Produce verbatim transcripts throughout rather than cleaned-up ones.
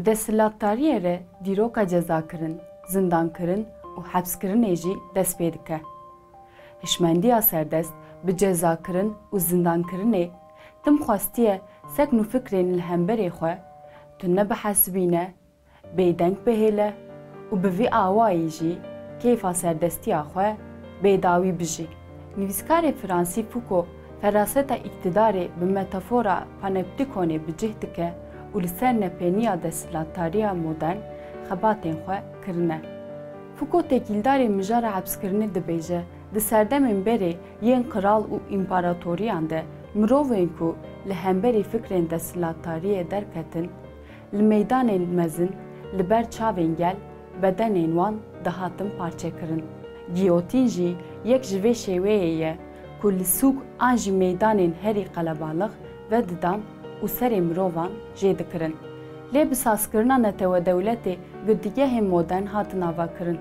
Desthilatdariyê re dîroka cezakirin, zindankirin û hepskirinê jî dest pê dike. Hişmendiya serdest bi cezakirin û zindankirinê tim xwestiye sekn û fikrên li hemberê xwe tune bihesibîne, bêdeng bihêle û bi vî awayî jî kêfa serdestiya xwe bêdawî bijî. Nivîskarê Fransî Foucault feraseta îktidarê bi metafora panoptikonê bi cih dike û li ser nepêniya desthilatdariya modern xebatên xwe kirine. Foucault têkildarê mijara hepskirinê dibêje, di serdemên berê yên qral û împaratoriyan de mirovên ku li hemberî fikrên desthilatdariyê derketin, li meydanên mezin li ber çavên gel bedenên wan dihatin parçekirin. Giyotîn jî yek ji vê şêweyê ye ku li sûk an jî meydanên herî qelebalix vedidan û serê mirovan jê dikirin. Lê bi sazkirina netewe dewletê girtîgehên modern hatin avakirin.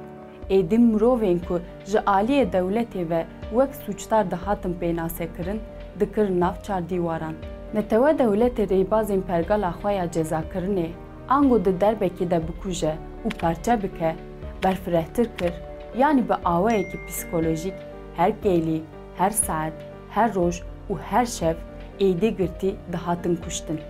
Êdî mirovên ku ji aliyê dewletê ve wek sûcdar dihatin pênasekirin, dikirin nav çardîwaran. Netewe dewletê rêbazên pergala xwe ya cezakirinê, ango di derbekê de bikuje û parçe bike, berfirehtir kir, yanî bi awayekî psîkolojîk her kêlî, her saet, her roj û her şev êdî girtî dihatin kuştin.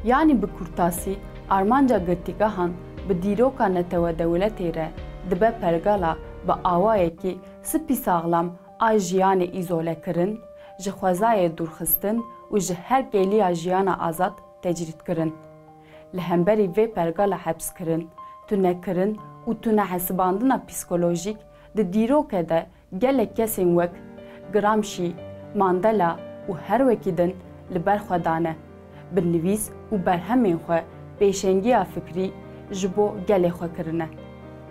Yanî bi kurtasî, armanca girtîgehan bi dîroka netewe dewletê re dibe pergala bi awayekî spî saxlam a jiyanê îzolekirin, ji xwezayê dûrxistin û ji her kêliya jiyana azad tecrîdkirin. Li hemberî vê pergala hepskirin, tunekirin û tunehesibandina psîkolojîk di dîroke de gelek kesên wek Gramsci, Mandela û her wekî din li ber xwe dane, bi nivîs û berhemên xwe pêşengiya fikrî ji bo gelê xwe kirine.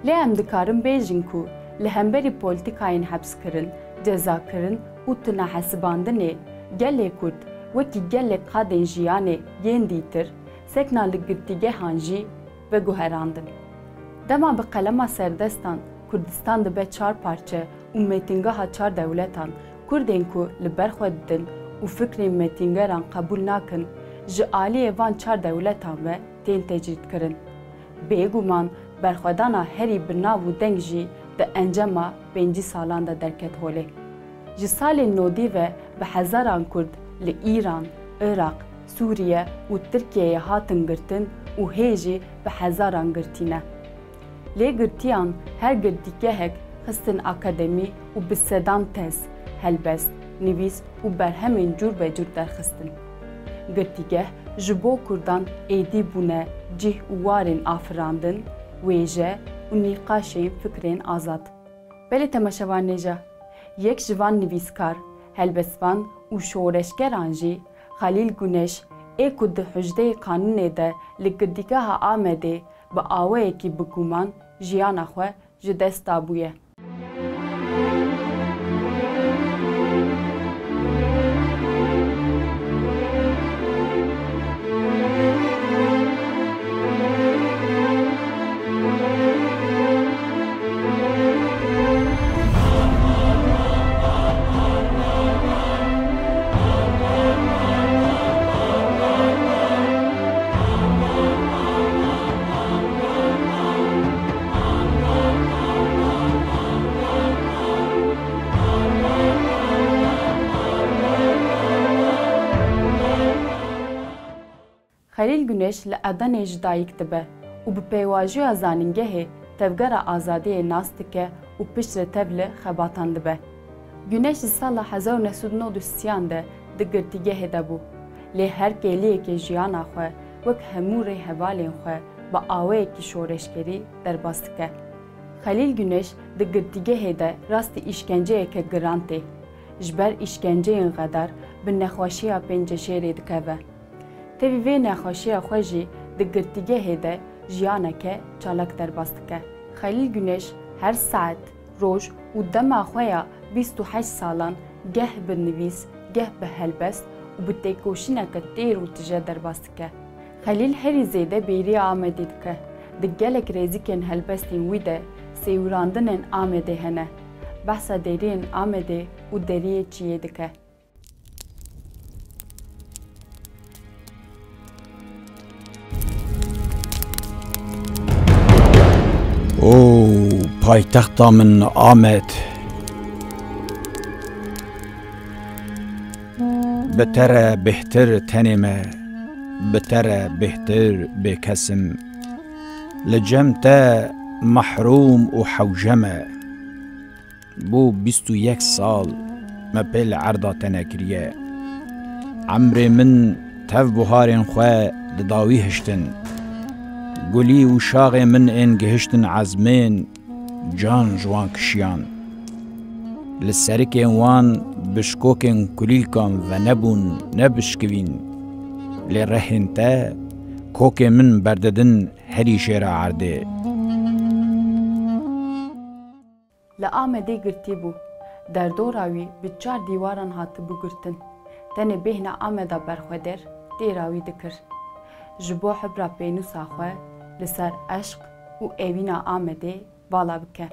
Lê em dikarin bêjin ku li hemberî polîtîkayên hepskirin, cezakirin û tunehesibandinê gelê Kurd wekî gelek qadên jiyanê yên dîtir sekna li girtîgehan jî veguherandin. Dema bi qelema serdestan Kurdistan dibe çar parçe û metîngeha çar dewletan, Kurdên ku li ber xwe didin û fikrên metîngeran qebûl nakin, ji aliyê van çar dewletan ve tên tecrîdkirin. Bêguman berxwedana herî bi nav û deng jî di encama pêncî salan de derket holê. Ji salên nodî ve bi hezaran Kurd li Îran, Iraq, Sûriye û Tirkiyeyê hatin girtin û hê jî bi hezaran girtî ne. Lê girtiyan her girtîgehek xistin akademî û bi sedan tez, helbest, nivîs û berhemên cûr be cûr derxistin. Girtîgeh ji bo Kurdan êdî bûne cih û warên afirandin, wêje û nîqaşên fikrên azad. Belê temaşevanê ja, yek ji van nivîskar, helbestvan û şoreşgeran jî Xelîl Guneş ê ku di hucdeyê qanûnê de li girtîgeha Amedê bi awayekî bi guman jiyana xwe ji dest dabûye. Xelîl Guneş li Edenê ji dayik dibe û bi pêvajoya zanîngehê Tevgera Azadiyê nas dike û piştre tev li xebatan dibe. Guneş di sala hezar û neh sed û nod û sê de di girtîgehê de bû. Lê her kêliyekê jiyana xwe wek hemû rêhevalên xwe bi awayekî şoreşgerî derbas dike. Xelîl Guneş di girtîgehê de rastî îşkenceyeke giran tê. Ji ber îşkenceyên xedar bi nexweşiya penceşêrê dikeve. Tevî vê nexweşiya xwe jî di girtîgehê de jiyaneke çalak derbas dike. Xelîl Guneş her saet, roj û dema xwe ya bîst û heşt salan geh bi nivîs, geh bi helbest û bi têkoşîneke têr û tije derbas dike. Xelîl herî zêde bêriya Amedê dike. Di gelek rêzikên helbestên wî de sêwirandinên Amedê hene. Behsa deriyên Amedê û deriyê çiyê dike. O paytexta min Amed, bi te re bêhtir tenê me, bi te re bêhtir bêkes im. Li cem te mehrûm û hewce me. Bo bîst û yek sal me pê li erda te nekiriye. Emrê min tev buharên xwe di dawî hiştin. Gulî û şaxê min ên gihiştin ezmên can ji wan kişiyan. Li serikên wan bişkokên kulîlkan venebûn, nebişkivîn. Lê rehên te kokê min berdidin herî jêra erdê. Li Amedê girtî bû. Derdora wî bi çar dîwaran hatibû girtin. Tenê bêhna Ameda berxwedêr têra wî dikir. Ji bo hibra pênûsa xwe li ser eşq û êvîna Amedê vala bike.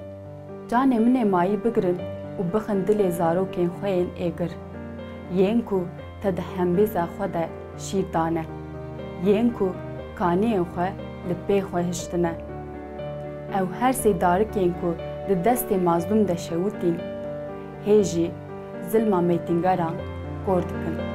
Canê min ê mayî bigirin û bixin dilê zarokên xwe yên êgir. Yên ku te di hembêza xwe de şîr dane. Yên ku kaniyên xwe li pê xwe hiştine. Ew her sê darikên ku di destê mazlûm de şewitîn, hê jî zilma mêtingeran kor dikin.